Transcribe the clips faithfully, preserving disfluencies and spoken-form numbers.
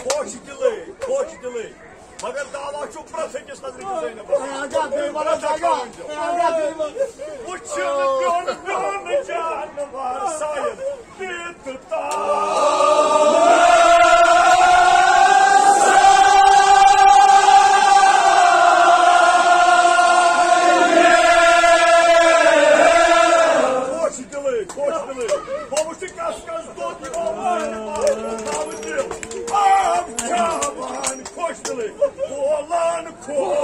خۄش دِلٕے، خۄش دِلٕے۔ مگر دعوا چھُ پرٛٮ۪تھ أکِس حضرت زینب۔ وٕچھِو نہٕ پیوٚن، پیوٚن جانوار ساین۔ خۄش دِلٕے، خۄش دِلٕے۔ بہٕ وٕچھِ کس کس دۄد یِوان وانہِ پاوٕ دِل۔ آب چاوان خۄش دِلٕے، بولان خۄش۔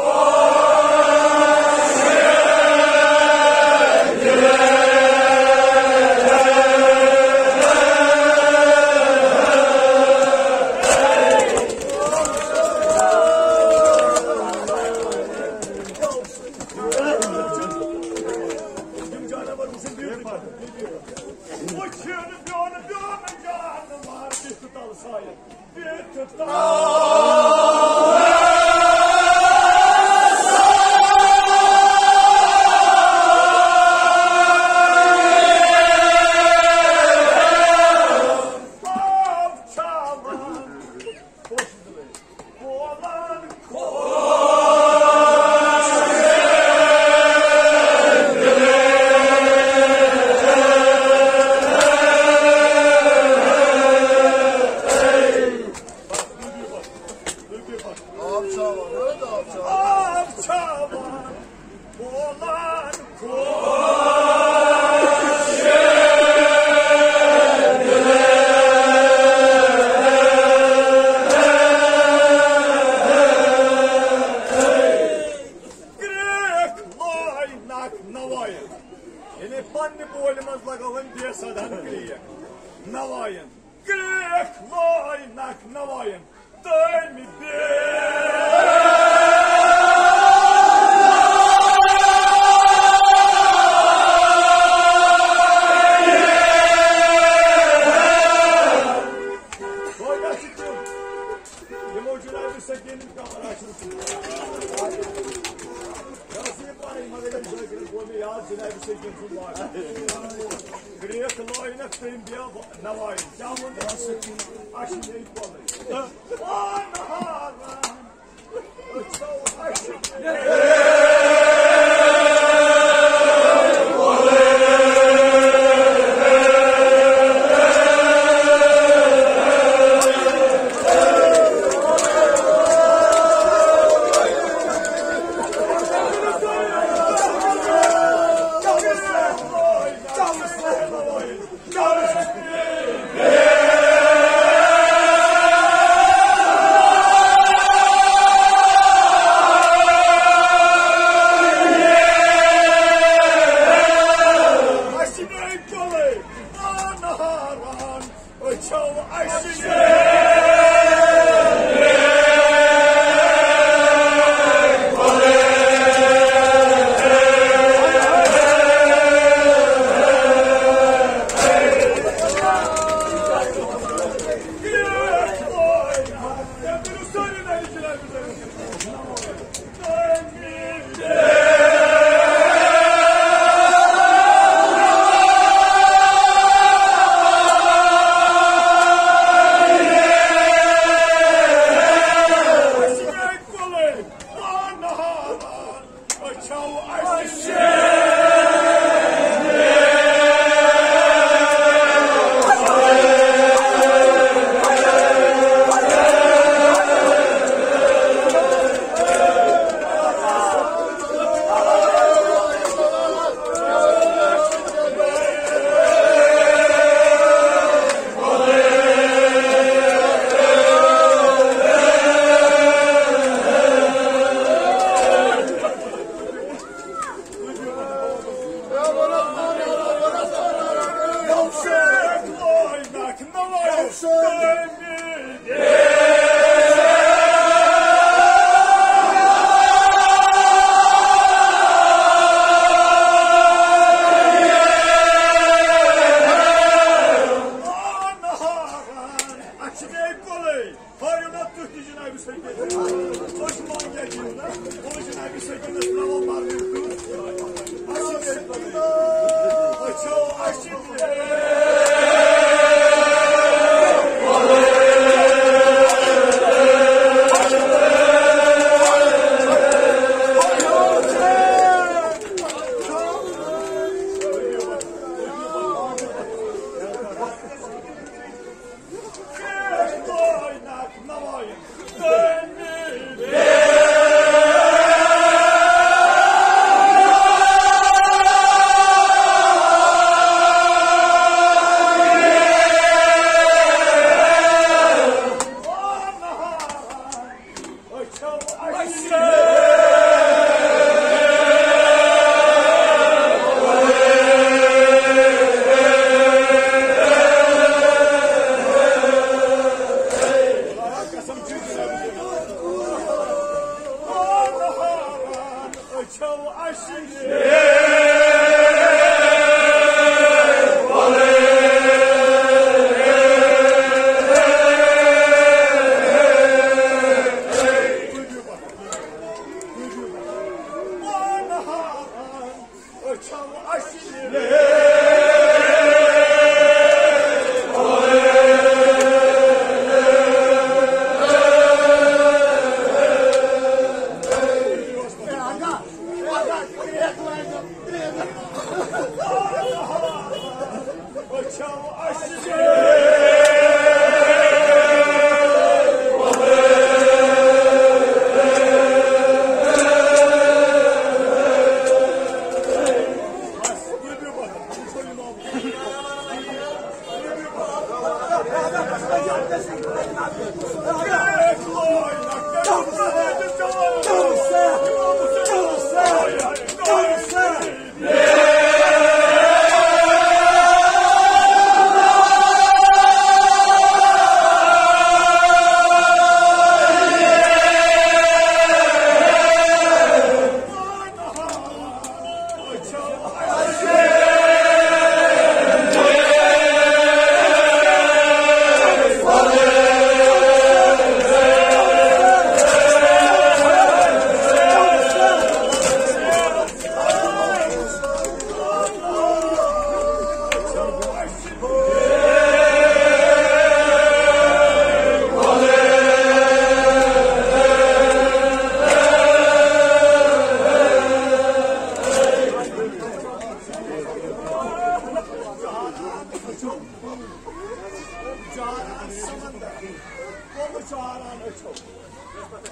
یِم جانور وٕچھِن بیٚیہِ۔ وٕچھِن بیوٚن بیوٚن جانوار بیٚیہِ تَل سایَن۔ بیٚیہِ تَل۔ آب چھا وَنان۔ کرٛیکھ لٲے نکھ نوایَن۔ یعنی پننہِ بولہِ منٛز لگٲوٕن بیٚیہِ سدہن کرٛیکھ نوایَن۔ کرٛیکھ لٲے نکھ نوایَن۔ تٔمۍ بیٚیہِ یِمو جناب سکیٖن کمر آسہِ نہٕ۔ مےٚ ٲس یہِ پَنٕنۍ، مگر ییٚمہِ ذٲکرَن کوٚر مےٚ یاد جناب سکیٖن سُنٛد واقعہٕ۔ کرٛیکھ لٲینَکھ تٔمۍ بیٚیہِ نوایَن۔ کیٛاہ ووٚن تٔمۍ؟ اَسہِ چھِ ییٚتہِ پَلٕے۔ پانہٕ ہاران۔ کولے، ہٲیِو نا تُہۍ تہِ جنابِ سیدس۔ أسۍ منٛگے دِیِو نا، أسۍ جنابِ سیدس ترٛاوو مرنُک دیُن۔ أچھو، اَسہِ چھِ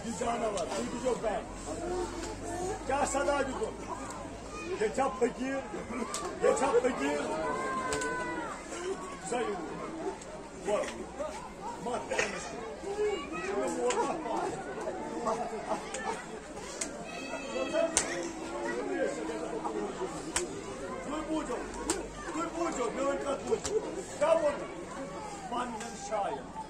یہِ جانور، تُہۍ دِیِو back۔ کیٛاہ صدا دیُتُن؟ ییٚتہِ چھا فقیٖر؟ ییٚتہِ چھا فقیٖر؟ سا یہِ وول۔ وَل۔ مَتھ کَرُن أسۍ۔ تُہۍ بوٗزِو، تُہۍ بوٗزِو، میٛٲنۍ کَتھ بوٗزِو۔ کیٛاہ ووٚن؟ پَنٕنٮ۪ن شاید۔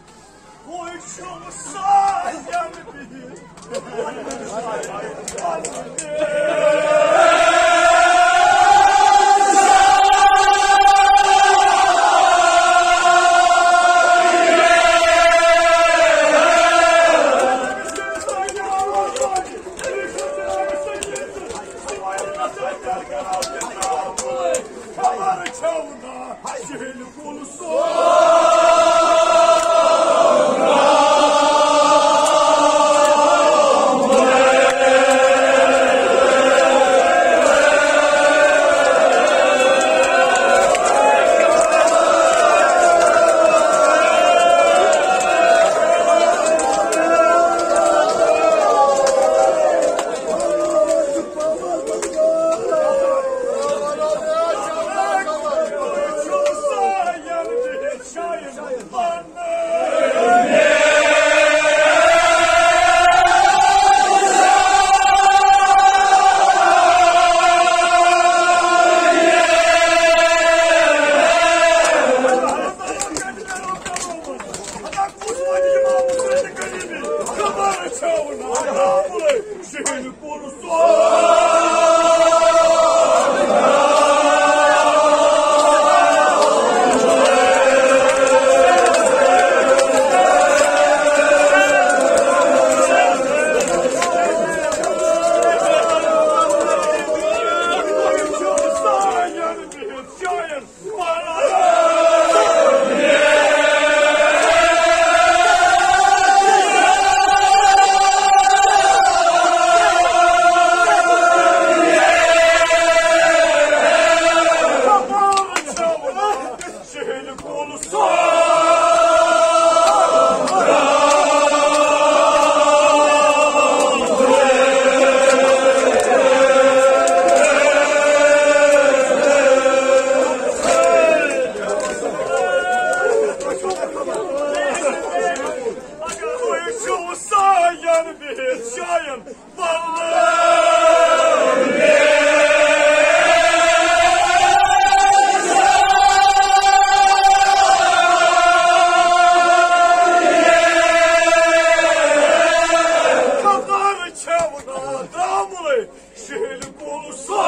جاین خبر چھو نا دراملے شہل کُل سُہ۔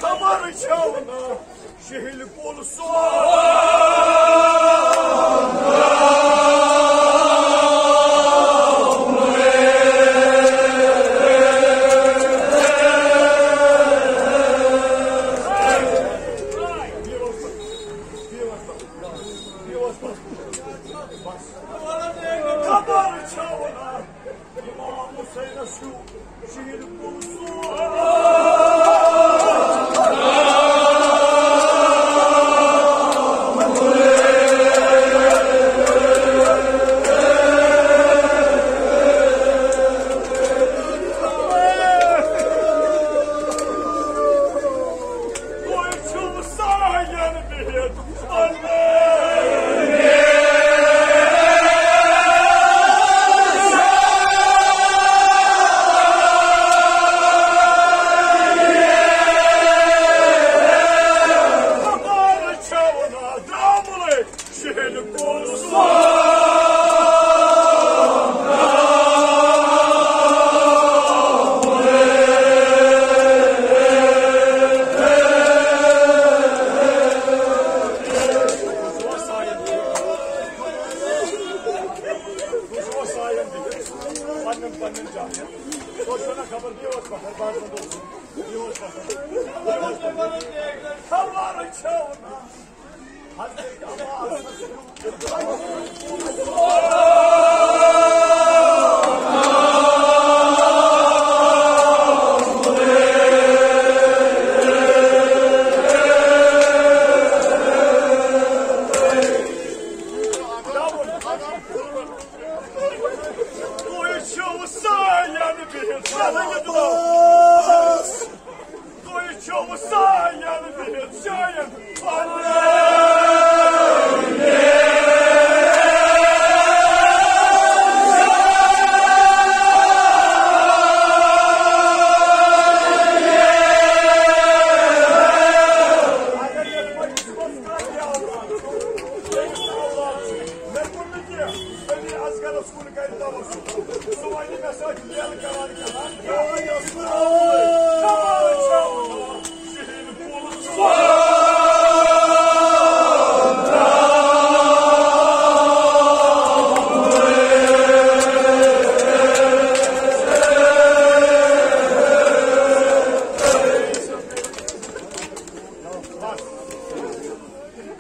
خبر چھو نا شہل کُل سُہ۔ خبر چھو نا امام حسینس ہیو شہید گوٚو سُہ۔ تُہۍ چھِو سایَن بِہِتھ۔ پننٮ۪ن پننٮ۪ن جاین۔ تۄہہِ چھو نہ خبر، بِہِو حظ پتھر، بہٕ حظ ونہٕ تۄہہِ۔ بِہِو حظ پتھر۔ بِہِو حظ پتھر۔ خبر چھو نہ حضرت عباس۔ تُہۍ چھِو سایَن بِہِتھ۔ تُہۍ چھِو سایَن بِہِتھ۔ سایَن۔ مےٚ کوٚر نہٕ کینٛہہ۔ علی اصغرس کُن کرِ توسل۔ سُہ وَنہِ مےٚ سۭتۍ میل کران کیٛاہ؟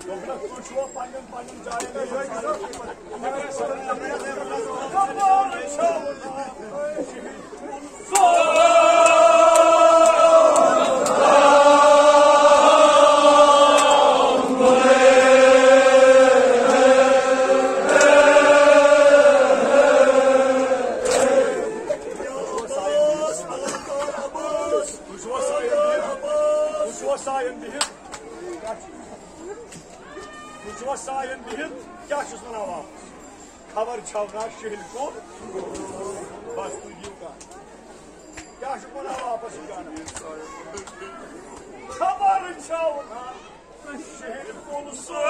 دوٚپنَکھ، تُہۍ چھِوا پننٮ۪ن پننٮ۪ن جاین؟ تُہۍ چھِوا سایَن بِہِتھ؟ تُہۍ چھِوا سایَن بِہِتھ؟ تُہۍ چھِوا سایَن بِہِتھ؟ کیٛاہ چھُس وَنان واپس؟ خبر چھَو نا شِہِلۍ کُل؟ بس، تُہۍ دِیِو کَتھ۔ کیٛاہ چھُکھ وَنان واپس یہِ گانا؟ خبر چھَو نا شِہِلۍ کُل سُہ؟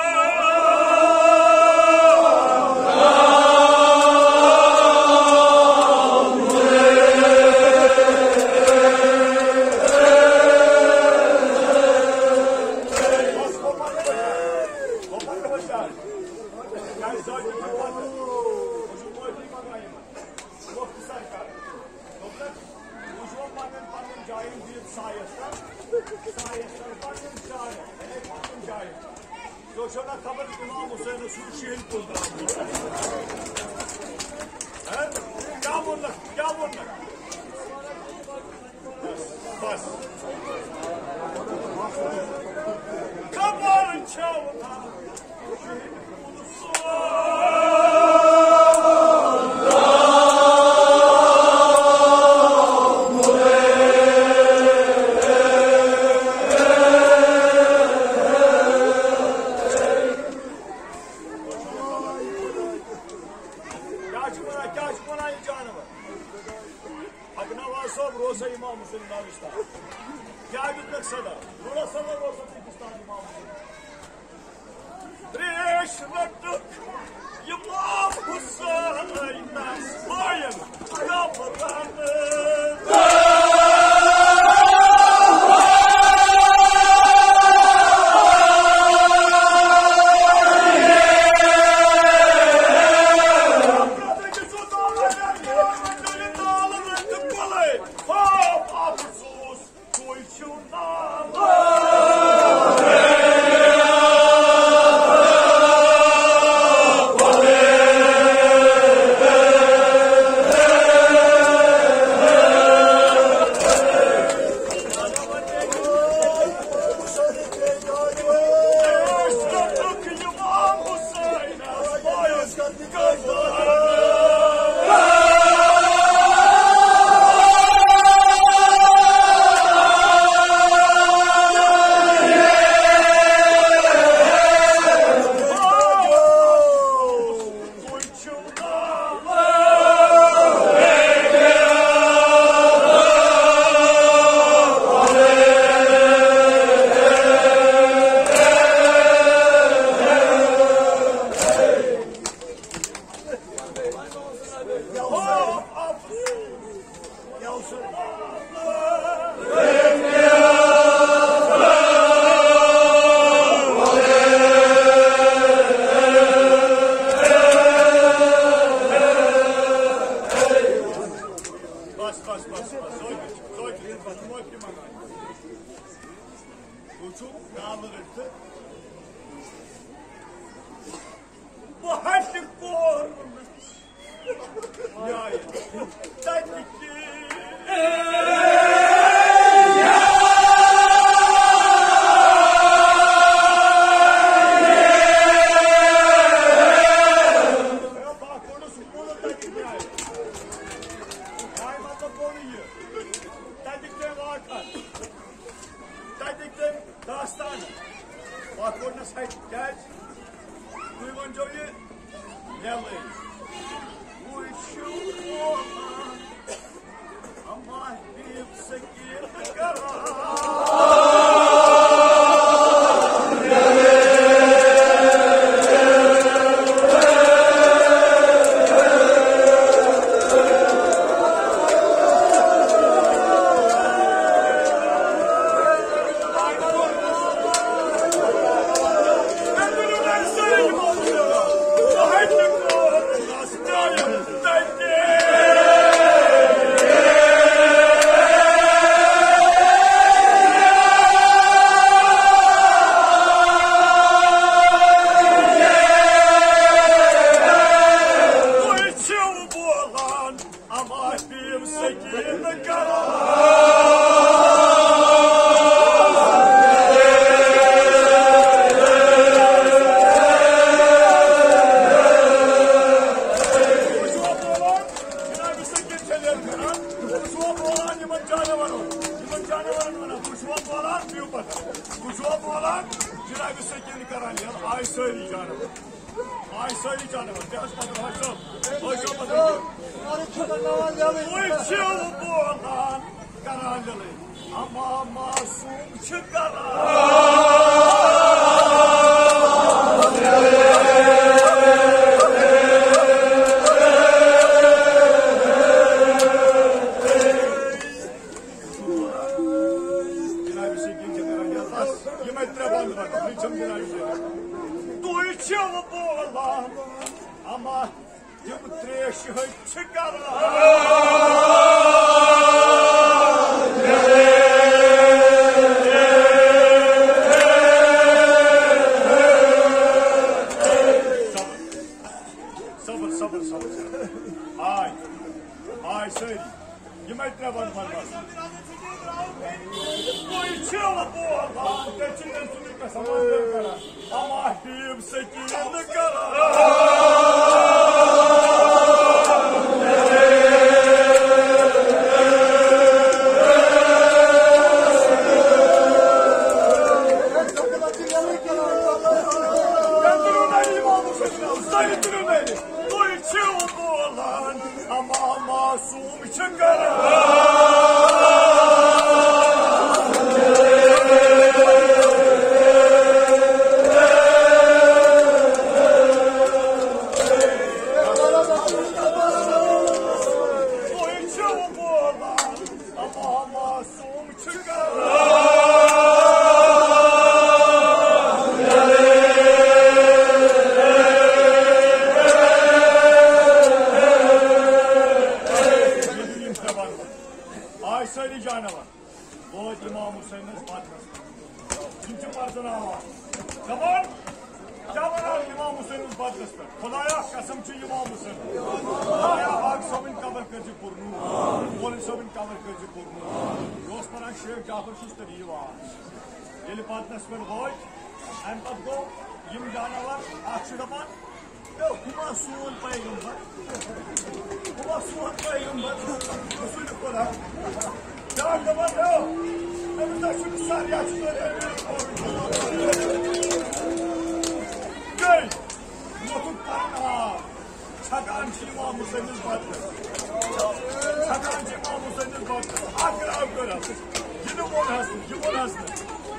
تۄہہِ چھو نا خبر امام حسینس چھُ شِہِلۍ کُل درٛامُت؟ ہہ؟ کیٛاہ ووٚننکھ؟ کیٛاہ ووٚننکھ؟ بس۔ خبر چھو نا شِہِلۍ کُل سُہ۔ سا امام حسین ناوِ استاد۔ کیٛاہ دیُت مےٚ صدا؟ روڑا صدا اوس اَتھ أکِس تام امام حسین۔ تریش رٹک امام حسینس باین قبرن۔ بس، بس، بس، بس، سوچ، سوچ، بس، معٲفی منٛگان۔ وٕچھِو، نالہٕ رٔٹِتھ۔ بہٕ ہٹہِ کوٚر۔ یہِ آیہِ۔ تَتہِ تہِ۔ بہٕ ہا کوٚرُس وُنہِ تَتہِ تہِ آیہِ۔ آیہِ مطلب گوٚو نہٕ یہِ۔ تَتہِ تہِ واقعہ۔ تَتہِ تہِ داستان۔ پَتھ کوٚڑنَس ہَتہِ۔ کیٛازِ؟ تُہۍ ؤنۍزیو یہِ یَلَے۔ وٕچھِو قرآن، اَما حبیٖب سکیٖن کران۔ اما حبیب سکین کران۔ وٕچھوا بولان، جناب سکین چھےٚ لیٚر کران۔ وٕچھوا بولان یِمن جانورن، یِمن جانورن ونان، وٕچھوا بولان، بِہِو پتہٕ۔ وٕچھوا بولان، جناب سکین کران، ییٚلہِ آے سٲری جانور۔ آے سٲری جانور، تہِ حظ پتہٕ حٲج صٲب، حٲج صٲب پتہٕ۔ وٕچھِو بولان کران ییٚلے، اما معصوم چھِ کران۔ جناب سکین چھِ کران ییٚلہِ بس یِمے ترٛےٚ بند بند، یہِ چھَم جناب سکین۔ تُہۍ چھِو بولان، اما یِم ترٛیشہِ ہٕنٛدۍ چھِ کران۔ صبر، صبر، صبر، صبر۔ آے، آے سٲری۔ یِمے ترٛےٚ وَن، وَن، وَن۔ تُہۍ چھِو بولان، تیٚلہِ چھِ تٔمۍ سُنٛدٕے قسم اَندر کران۔ اما حبیب سکین کران۔ تُہۍ چھِو بولان، اما معصوم چھِ کران۔ بدلس پٮ۪ٹھ۔ خدایا، قسم چھُ یِوان مُسلمان۔ خدایا، حاج صٲبٕنۍ قبر کٔرۍ زِ پُرنوٗر۔ مولوی صٲبٕنۍ قبر کٔرۍ زِ پُرنوٗر۔ یہِ اوس پران شیخ جعفر شُشتری یہِ واز۔ ییٚلہِ بدلس پٮ۪ٹھ وٲتۍ، اَمہِ پتہٕ گوٚو یِم جاناوار، اکھ چھُ دپان، ہے، ہُما سون پیغمبر۔ ہُما سون پیغمبر۔ رسول خدا۔ بیٛاکھ دپان، ہے، أمِس ہا چھُنہٕ سر، یہِ ہا چھُ سٲری أمیٖر۔ گٔے۔ ووتھُکھ پرن آب۔ چھکان چھِ یِوان مُسلِمس بدلس۔ چھکان چھِ یِوان مُسلِمس بدلس۔ اکھ گراو کٔرٕس۔ یہِ نہٕ ووٚن حظ نہٕ، یہِ ووٚن حظ نہٕ۔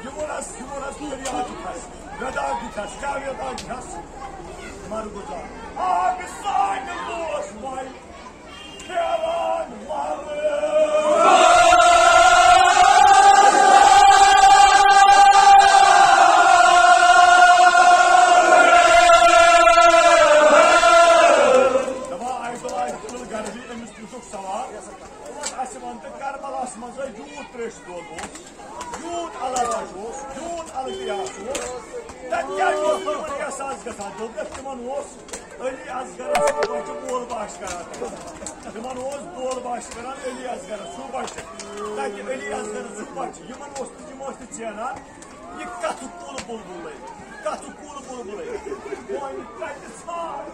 یہِ ووٚن حظ، یہِ ووٚن حظ، فریاد دِتھس، وٮ۪داو دِتھس، کیٛاہ وٮ۪داو دِتھس؟ مرگُزار۔ آ، بہٕ سانہِ دوس وۄنۍ پھیران وَلہٕ۔ دَپان، اَکہِ دۄہ آسہِ دِل گرمی، أمِس پرٛژھُکھ سوال، دوٚپُن، اَسہِ وَن تہٕ، کربلاہَس منٛز یوٗت تریشہِ دۄد اوس، یوٗت الگ اوس، یوٗت الگ اوس، تَتہِ کیٛازِ اوس تِمَن احساس گژھان؟ دوٚپُکھ، تِمَن اوس علی اصغرس سُہ بچہِ بول باش کران۔ تِمن اوس بول باش کران علی اصغرس سُہ بچہِ۔ تاکہِ علی اصغرس سُہ بچہِ۔ یِمن اوس نہٕ، یِم ٲسۍ نہٕ ژینان۔ یہِ کتھٕ کُل بُلبُلے، کتھٕ کُل بُلبُلے۔ وۄنۍ کتہِ ژھانڈ؟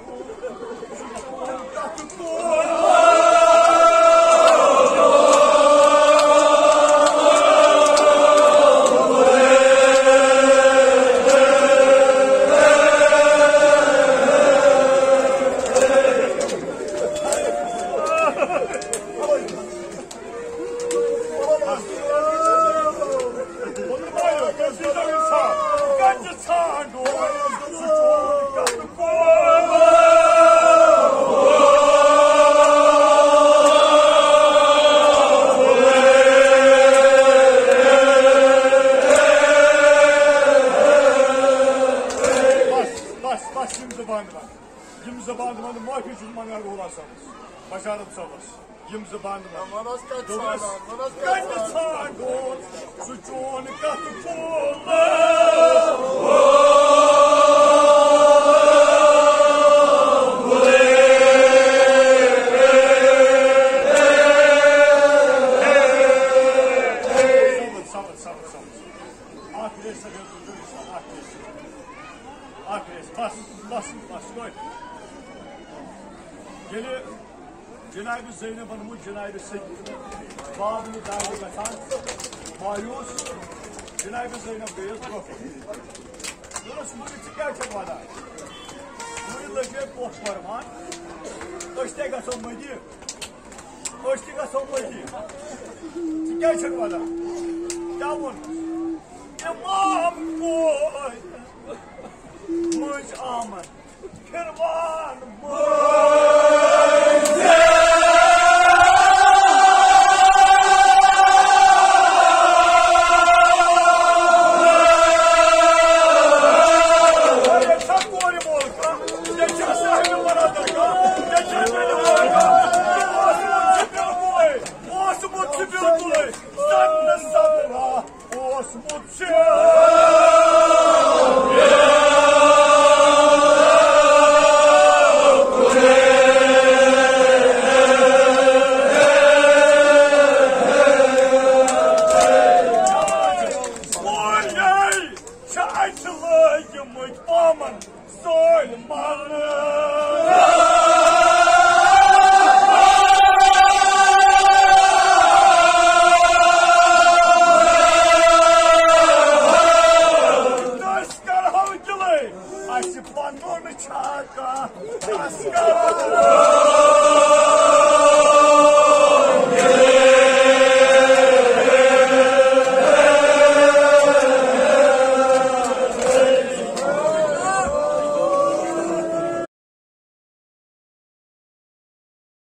کتھٕ کُل۔ بس، بس، بس، یِم زٕ بانہٕ وَن۔ یِم زٕ بانہٕ وَن، معٲفی چھُس منٛگان رولا صٲبَس، بشارت صٲبَس۔ یِم زٕ بانہٕ وَن۔ وَن حظ کَتہِ دوٚپمَس، ژھانٛڈان، وَن حظ کَتہِ کَتہِ ژھانٛڈان۔ ژھانٛڈون؟ سُہ چون کَتھ چون۔ صبر، صبر، صبر، صبر۔ اکھ ریس، اکھ ریس، اکھ ریس۔ بس، بس، بس، گوٚو۔ ییٚلہِ جناب زینبن وُچھ جناب سید بابنہِ دارِ گژھان مایوس، جناب زینب گٔیَس برونٛہہ کُن۔ دوٚپُس، "مگر ژٕ کیٛازِ چھَکھ وَدان؟ وُنہِ لٔج مےٚ پوٚژھ پرمان، أسۍ تہِ گژھو مٔدیٖنہٕ۔" أسۍ تہِ گژھو پٔتی۔ ژٕ کیٛازِ چھَکھ وَدان؟ کیٛاہ ووٚن؟ اِمام بوے مٔنٛزۍ آمد پھِروان مٔنٛزۍ۔ ییٚتہِ چھا کورِ وول کانٛہہ؟ ییٚتہِ چھا صاحبِ برادر کانٛہہ؟ ییٚتہِ چھا بیٚنہِ وول کانٛہہ؟ اوسمُت چھُ بِلکُلٕے، اوسمُت چھُ بِلکُلٕے، زَن نہٕ زَبرا اوسمُت چھُ۔ کورے چھِ اَتہِ لٲگِمٕتۍ پامَن۔ سٲلۍ مانہٕ۔ أسۍ کرہو گِلٲے، اَسہِ پنُن چھا کانٛہہ؟ أسۍ کرو۔